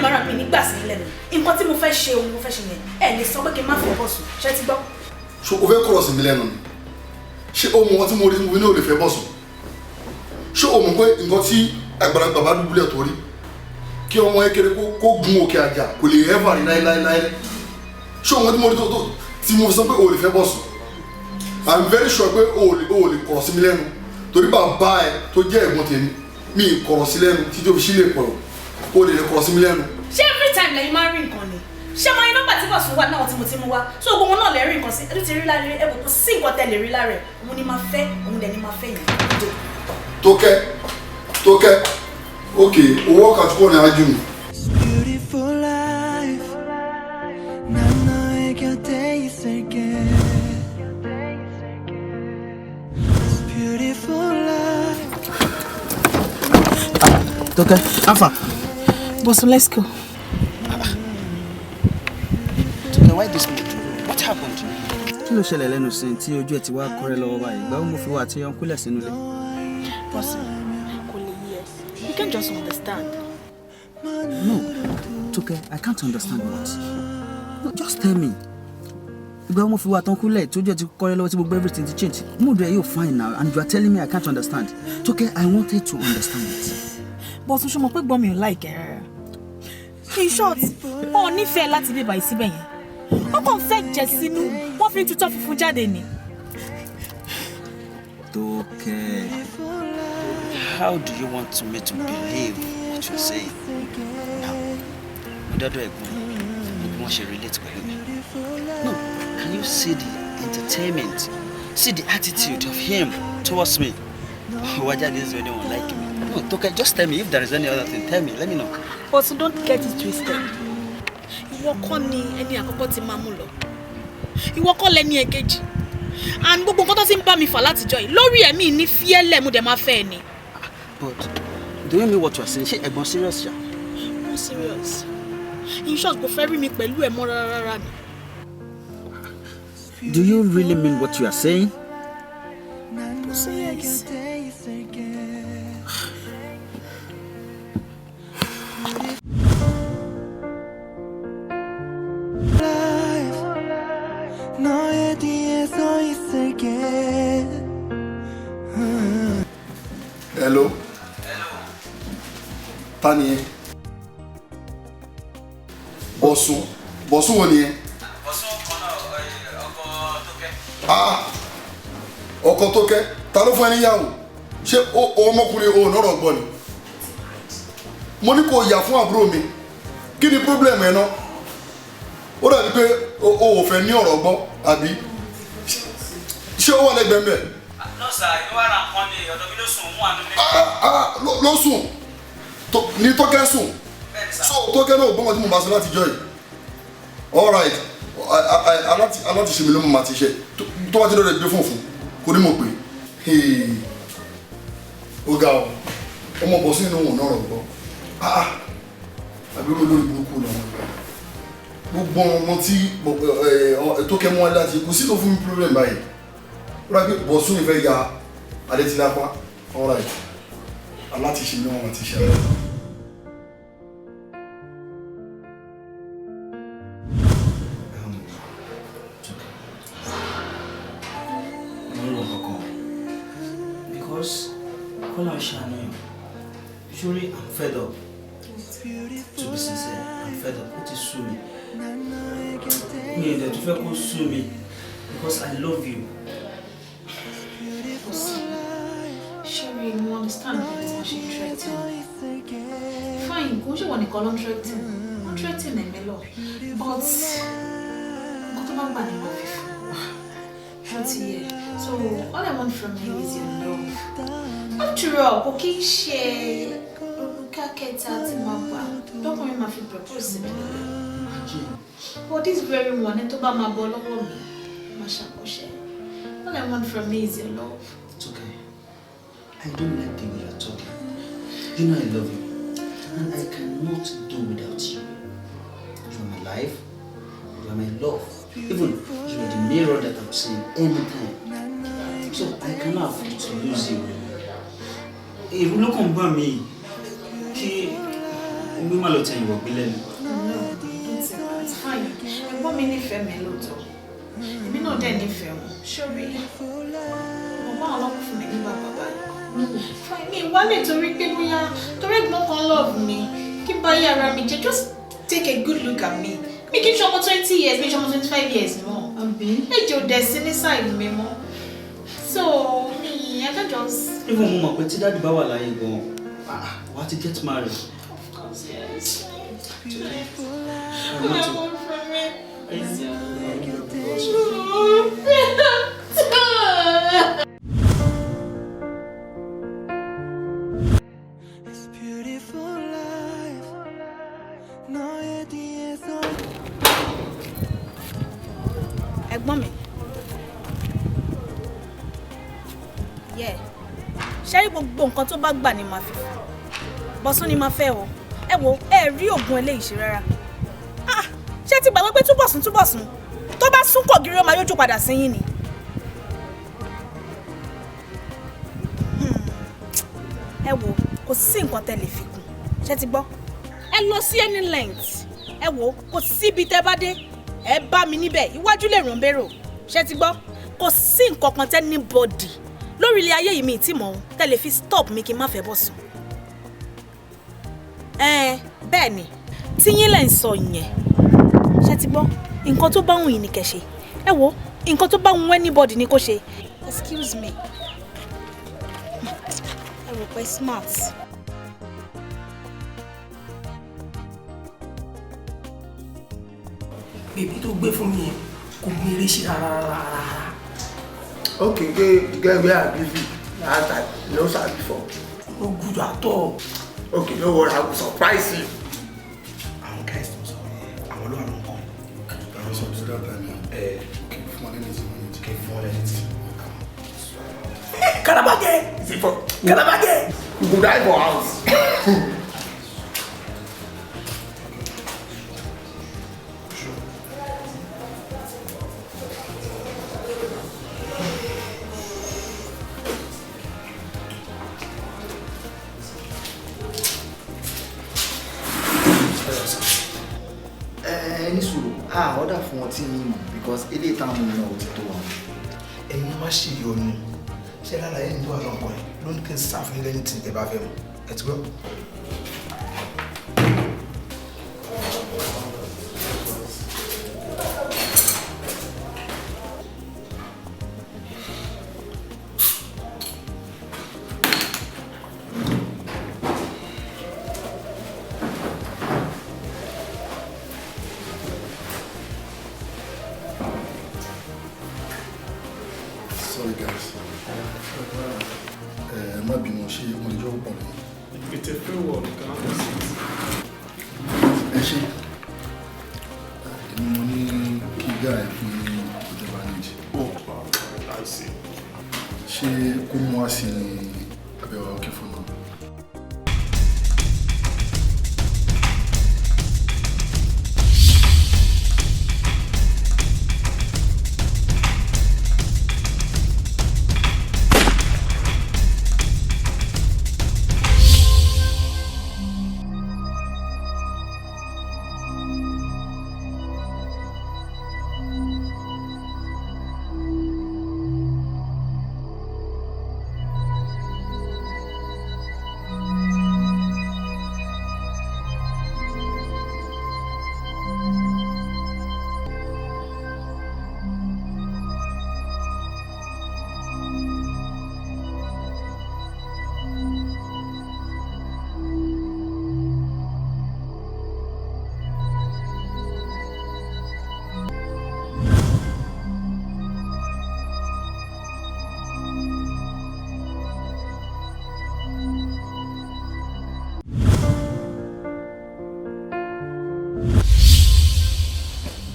time around, mi nígbà sí lẹ́nu. Nǹkan tí mo fẹ́ ṣe, òun mo fẹ́ ṣe yẹn. Ẹ lè sọ pé kí n má fẹ́ Bọ̀sùn. Ṣé ti gbọ́? Ṣé o fẹ́ kọ̀rọ̀ sí mi lẹ́nu ni? Ṣé o mọ ohun tí mo rí tí mo fi ní o lè fẹ́ Bọ̀sùn? Ṣé o mọ̀ pé nǹkan tí àgbàlagbà bá dùbúlẹ̀ tó rí, kí ọmọ kékeré kó gun òkè àjà, kò lè ever rí láéláéláé? Ṣé o mọ tí mo rí tó tí mo fi sọ pé o lè fẹ́ Bọ̀sùn? I'm very sure pé o lè kọ̀rọ̀ sí mi lẹ́nu, torí bàbá ẹ tó jẹ́ ẹ̀gbọ́n tèmi, mi ì kọ̀rọ̀ sí lẹ́nu títí o fi sílẹ̀ pọ̀rọ̀. O lè kọ̀rọ̀ sí mi lẹ́nu. Ṣé every time lẹ́yìn máa ń rí nǹkan ni? Ṣé mo ní nọ́mbà tí Bọ̀sùn wà náà tí mo ti mú wá? So gbogbo wọn náà lè rí nǹkan sí. Ẹ tún ti rí lára ẹ, kò sí nǹkan tẹ́ lè rí lára ẹ. Òun ni máa fẹ́, òun dẹ̀ ni máa fẹ́ yẹn. Tókẹ́, Tókẹ́, ok, owó ọkà tí kò ní ájú mi. Beautiful life. 난 너의 곁에 있을게. This beautiful life. Tókẹ́, Alpha. Bọ̀sùn, let's go. Tókẹ́, why this mood? What happened? Kí ló ṣẹlẹ̀ lẹ́nu sí tí ojú ẹ̀ ti wá kọ́rẹ́ lọ́wọ́ báyìí? Ìgbà wo mo fi wá àti ọ̀nkúlẹ̀ sínú ilé? Bọ̀sùn, kò lè yé ẹ. You can just understand. No, Tókẹ́, I can't understand what. No, just tell me. Ìgbà wo mo fi wá àti ọ̀nkúlẹ̀ tójú ẹ̀ ti kọ́rẹ́ lọ́wọ́ tí gbogbo everything ti change? Mood ẹ̀ yóò fine now and you are telling me I can't understand. Tókẹ́, I wanted to understand it. Bọ̀sùn, ṣo mọ̀ pé gbọ́n mi ò like ẹ rárá? In short, ọ̀ nífẹ̀ẹ́ láti bíbá ìsíbẹ̀ yẹn. Ó kàn fẹ́ jẹ sínú, wọ́n fi ń tutọ́ funfun jáde ni. Tókẹ́, how do you want me to believe what you're saying? Now, mo dọ́dọ̀ ẹ̀gbọ́n mi, bí wọ́n ṣe relate pẹ̀lú mi. No, can you see the entertainment? See the attitude of him towards me? Wájà this anyone like me. No, Tókẹ́, just tell me if there is any other thing. Tell me, let me know. But don't get it twisted. Ìwọ kọ́ ni ẹni àkọ́kọ́ tí máa mú lọ. Ìwọ kọ́ lẹni ẹ̀kejì. And gbogbo nǹkan tó ti ń bá mi fà látijọ́ yìí, lórí ẹ̀mí ní fíẹ́lẹ̀, mo dẹ̀ máa fẹ́ ẹ ni. But do you mean what you are saying? Ṣé ẹ̀gbọ́n serious ṣá? No, serious. In short, kò fẹ́ rí mi pẹ̀lú ẹ̀ mọ́ rárá rárá ni. Do you really mean what you are saying? Mo serious. 곁에 있을게. Life. 너의 뒤에 서 있을게. Hello. Ta ni ẹ? Bọ̀sùn. Bọ̀sùn wo ni ẹ? Bọ̀sùn kan náà, ọkọ Tókẹ́. Ah, ọkọ Tókẹ́, ta ló fún ẹ níyàwó? Ṣé ọmọkùnrin o nọ̀rọ̀ gbọ́ ni? Mo ní kó yà fún àbúrò mi. Kí ni problem ẹ náà? Ó dàbí pé o ò fẹ́ ní ọ̀rọ̀ gbọ́, àbí? Ṣé ó wà lẹ́gbẹ̀ẹ́ mbẹ̀? No sir, ìlú wa ra nǹkan ni ọ̀dọ̀ mi ló sùn, òun wà nílé. Ah, ah, ló sùn ní Tókẹ́ sùn. So Tókẹ́ náà gbọ́n tí mo bá sọ láti jọ yìí. All right, aláti ṣe mi ló mọ̀ máa ti ṣe tó bá ti lọ́dọ̀ gbé fún kò ní mo pè é. Ó ga ọ, ọmọ bọ̀ sínú òun náà rọ̀ gbọ́. Ah, ah, àbí olórí burúkú náà gbogbo ọmọ tí Tókẹ́ mú wá láti kò sí tó fún mi problem báyìí. Ó rà pé Bọ̀sùn ìfẹ́ ya adétílápá. All right, aláti ṣe mi ló mọ̀ máa ti ṣe. Mo ń rò kankan because kọ́lá ń ṣàníyàn sórí. I'm fed up. To be sincere, I'm fed up. Ó ti sú mi. Mi ò dẹ̀ tún fẹ́ kó sú mi because I love you. Sherry, mo understand bí wọ́n ṣe ń threaten. Fine, kò ń ṣe wọ́n nìkan ló ń threaten. Wọ́n threaten ẹ̀mí lọ. But nǹkan tó bá gbà ní wọ́n fi fún wa. Ṣó ti yẹ? So all I want from you is your love. After all, kò kí ń ṣe òrùka kẹta tí máa gbà. Lọ́kùnrin máa fi propose sí mi nílé. But this very one, ẹni tó bá máa bọ́ lọ́wọ́ mi, máa ṣàkóṣe. All I want from me is your love. It's okay. I don't like the way you're talking. You know I love you. And I cannot do without you. You are my life. You are my love. Even you are the mirror that I'm seeing anytime. So I cannot afford to lose you. Èrò ló kàn ń bà mí kí o Gbé má lọ tẹ ìwọ̀ gbé lẹ́nu. No, don't say that. Fine. Ẹ̀gbọ́n mi nífẹ̀ẹ́ mi lóòótọ́. Èmi náà dẹ̀ nífẹ̀ẹ́ wọn. Ṣórí, mo bá àwọn ọlọ́kùn fún mi ní bàbá báyìí. Fine, mi wá lè torí pé bóyá torí ẹ̀gbọ́n kan love mi kí n bá yé ara mi jẹ́. Just take a good look at me. Mi kì í ṣe ọmọ 20 years, mi ṣe ọmọ 25 years mọ́. Age ò dẹ̀ sí ní side mi mọ́. So, mi, I can't just. Even mo mọ̀ pé tí daddy bá wà láyé gan-an, ah, wà á ti get married. Of course, yes. What do you want from me? Ẹ It's beautiful life. 너의 뒤에서 Ẹ̀gbọ́n mi, yẹ ṣe rí gbogbo nǹkan tó bá gbà ní màá fi fún Bọ́sún ni màá fẹ́ o. Ẹ wo, ẹ rí oògùn eléyìí ṣe rárá. Ah, ṣé ti gbàgbé pé túbọ̀sún túbọ̀sún tó bá sún kò gírí, ó máa yójú padà sí yín ni. Ẹ wo, kò sí nǹkan tẹ́ lè fi kún. Ṣé ti gbọ́? Ẹ lọ sí any length. Ẹ wo, kò síbi tẹ́ bá dé, ẹ bá mi níbẹ̀. Iwájú lè ràn bérò. Ṣé ti gbọ́? Kò sí nǹkan kan tẹ́ ní bọ́dì lórí ilé ayé yìí mi tí mò ń tẹ́ lè fi stop mi kí n má fẹ́ bọ̀ sùn. Ẹ bẹ́ẹ̀ ni tíyín lẹ̀ ń sọ yẹn. Ṣé ti gbọ́? Nǹkan tó bá wùn yín ni kẹ́ ṣe. Ẹ wo, nǹkan tó bá wùn anybody ni kó ṣe. Excuse me, ẹ rò pé smart. Baby tó gbé fún mi yẹn kò mú eré ṣe rárá rárá rárá. Okay, the girl wey I give you last time, you no sabi before. No good at all. Okay, no worry, I go surprise you. Àwọn guys tó ń sọ yẹn, àwọn ló wà ló ń kọ́. Àwọn sọ ti that time yẹn. Ẹ. Okay, fún wa lẹ́ni tí wọ́n ní ti. Kí n fún ọ lẹ́ni tí. Kalabage! Is it for Kalabage! You go die for house. Ẹ ní sùúrù, a order fún ọtí mímu because eléyìí táwọn mú náà ò ti tó wa. Ẹ̀yin má ṣe yọnu. Ṣé lára ẹni tó wà lọ́nkọ ẹ̀ ló ní kí n sá fún ilé ní tí ẹ bá fẹ́ mu? Ẹ ti gbọ́. Sorry guys. Ẹ má bínú, ṣé mo lè jọ́ pọ̀ lẹ́yìn? It's a free world, you can have a seat. Ẹ ṣe. Èmi mo ní kí guy fún ní ìjọba níjì. Oh, I see. Ṣé kó mú wá sí ní abẹ́wà òkè fún náà?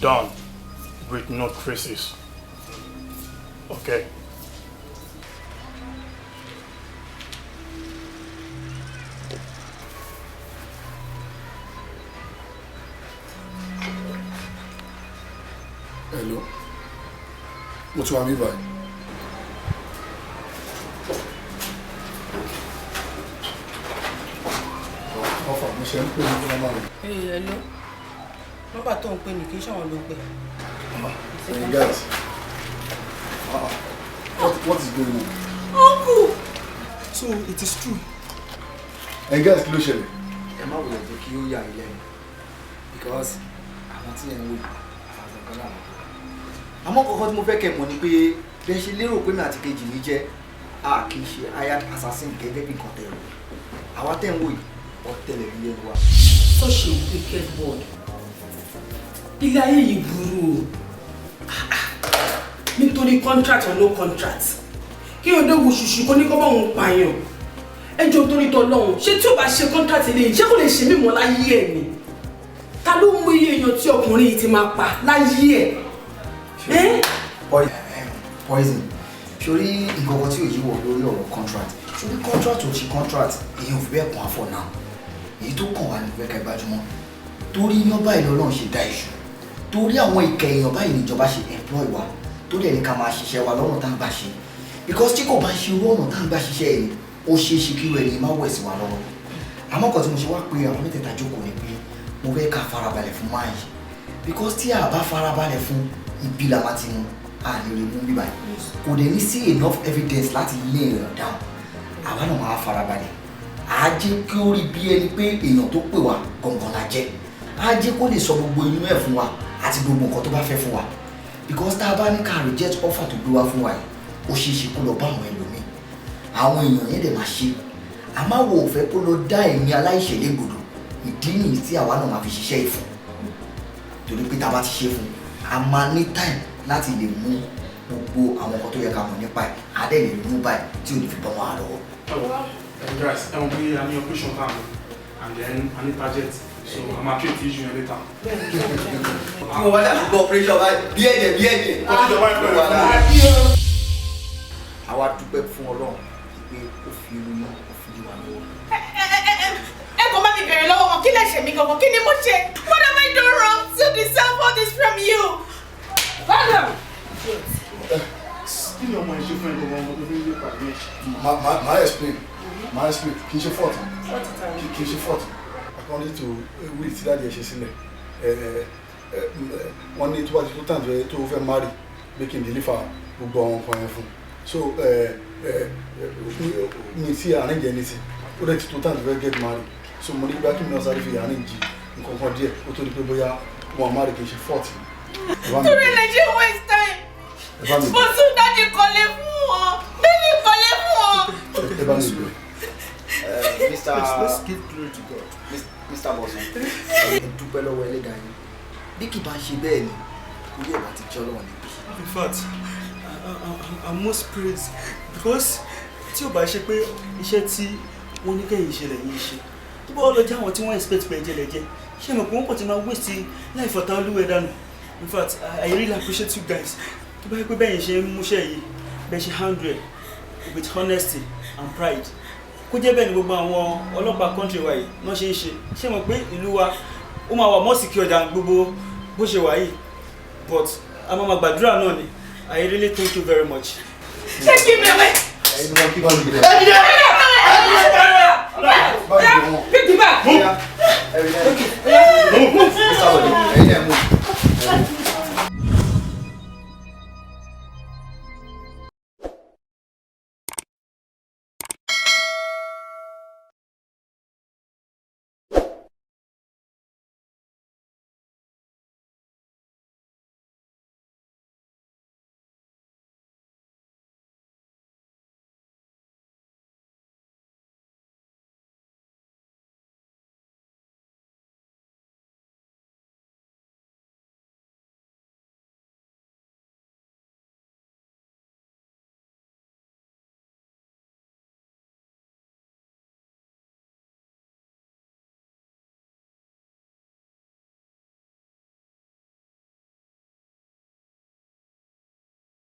Done with no traces. Okay. Hello. Mo ti wà mí báyìí. Ọfà. Mo ṣe ń pè ní fún ọmọ rẹ. Ẹ ẹ lọ nọ́mbà tó ń pè ní kì í ṣàwọn ló ń pè. Hey guys, what is going on? Uncle! So it is true. Hey guys, kí ló ṣẹlẹ̀? Ẹ má wulẹ̀ jẹ́ kí ó yà yín lẹ́nu because àwọn tí ẹ̀ ń wò yìí àwọn kan láwọn tó. Àmọ́ kọ́kọ́ tí mo fẹ́ kẹ́ mọ̀ ni pé bẹ́ẹ̀ ṣe lérò pé mi àti kejì mi jẹ́ a kì í ṣe hired assassin gẹ́gẹ́ bí nǹkan tẹ̀ rò. Àwa tẹ̀ ń wò yìí ọ̀tẹlẹ̀múyẹ́ ni wa. Such a wicked world. Ilé ayé yìí burú o. Nítorí contract or no contract. Kí o dé wo ṣùṣù kó ní kó bá òun pààyàn. Ẹ jọ̀ọ́ torí tọlọ́hun, ṣé tí o bá ṣe contract eléyìí, ṣé kò lè ṣe mímọ́ láyé ẹ̀ ni? Ta ló mú iye èèyàn tí ọkùnrin yìí ti máa pa láyé ẹ̀? Poison. Sórí nǹkan kan tí ò yí wọ̀ lórí ọ̀rọ̀ contract. Sórí contract ò ṣe contract, èèyàn ò fi bẹ́ẹ̀ kàn á for now. Èyí tó kàn wá ní fẹ́ ká gbajúmọ̀. Torí iyán báyìí lọ́lọ́run ṣe dá iṣu. Torí àwọn ìkẹ́ èèyàn báyìí níjọba ṣe employ wa. Torí ẹni ká máa ṣiṣẹ́ wa lọ́nà tá à ń gbà ṣe. Because tí kò bá ṣe irú ọ̀nà tá à ń gbà ṣiṣẹ́ yìí, ó ṣeé ṣe kí irú ẹni má wẹ̀ sí wa lọ́wọ́. Àmọ́ kan tí mo ṣe wá pé àwọn mẹ́tẹ̀ẹ̀ta jókòó ni pé mo fẹ́ ká farabalẹ̀ fún máa yìí. Because tí a bá farabalẹ̀ fún, ibi la máa ti mú, a lè rí mú bíbá yìí. Kò dẹ̀ ní sí enough evidence láti lé èèyàn down. Àwa náà máa farabalẹ̀. À á jẹ́ kí ó rí bí ẹni pé èèyàn tó pè wá gangan la jẹ́. À á jẹ́ kó lè sọ gbogbo inú ẹ̀ fún wa àti gbogbo nǹkan tó bá fẹ́ fún wa. Because tá a bá ní ká reject offer tó gbé wá fún wa yìí, ó ṣeé ṣe kó lọ bá àwọn ẹlòmíì. Àwọn èèyàn yẹn dẹ̀ máa ṣe. Àmọ́ àwọn ò fẹ́ kó lọ dá ẹ̀mí aláìṣẹ̀ légbodò. Ìdí nìyí tí àwa náà máa fi ṣiṣẹ́ yìí fún. Torí pé tá a bá ti ṣe fún, a máa ní time láti lè mú gbogbo àwọn nǹkan tó yẹ ká mọ̀ nípa ẹ̀. A dẹ̀ lè mú báyìí tí ò ní fi bọ́ wọn lọ́wọ́. Guys, ẹ mọ̀ pé a ní operation time and then a ní target, so a máa treat issue yẹn later. Mo wá dàbí gbọ́ operation báyìí, bí ẹ̀jẹ̀ bí ẹ̀jẹ̀. Àwa dúpẹ́ fún Ọlọ́run pé ó fi irú náà ó fi lé wa lọ́wọ́. Ẹ kò má mi bèrè lọ́wọ́ wọn, kí lè ṣe mí gangan, kí ni mo ṣe? What have I done wrong to deserve all this from you? Madam! Kí ni ọmọ ẹ ṣe fún ẹ gbogbo ọmọ tó fi ń gbé pàdé ẹ? Màá explain, màá explain, kì í ṣe fault, kì í ṣe fault. According to will tí daddy ẹ ṣe sílẹ̀, wọ́n ní tó bá ti tó tàn tó fẹ́ marry, pé kí n deliver gbogbo àwọn nǹkan yẹn fún. So mi ti arrange anything, ó dẹ̀ ti tó tàn tó fẹ́ get married. So mo ní gbá kí mi náà sáré fi arrange nǹkan kan díẹ̀ kó tó di pé bóyá wọn marry, kì í ṣe fault. Torí ẹ lè ṣe waste time. Mo tún daddy kọ́lé fún wọn. Daddy kọ́lé fún wọn. Ẹ bá mi bẹ̀. Mr. Let's give glory to God. Mr. Bosun, ẹ dúpẹ́ lọ́wọ́ ẹlẹ́dàá yín. Bí kì bá ń ṣe bẹ́ẹ̀ ni, orí ẹ̀ bá ti jọ́ lọ́wọ́ níbí. In fact, I must praise because tí o bá ṣe pé iṣẹ́ tí wọ́n ní kẹ́yìn ṣe lẹ́yìn ṣe, tó bá lọ jẹ́ àwọn tí wọ́n expect pé ẹjẹ́ lẹ́jẹ́, ṣé mo pé wọ́n kàn ti máa waste life ọ̀tá olúwẹ̀ dànù. In fact, I really appreciate you guys. Tó bá yẹ pé bẹ́yìn ṣe ń múṣẹ́ yìí, bẹ́ẹ̀ ṣe handle it with honesty and pride. Kó jẹ́ bẹ́ẹ̀ ni gbogbo àwọn ọlọ́pàá country wa yìí náà ṣe ń ṣe. Ṣé mo pé ìlú wa ó máa wà more secure than gbogbo bó ṣe wà yìí, but a máa ma gbàdúrà náà ni. I really thank you very much. Ṣé kí mi wẹ̀? Ẹ̀yin ni wọ́n kí bá mi bẹ̀. Ẹ dìde! Pick the bag. Mr. Bode, ẹ̀yin ẹ̀ mú.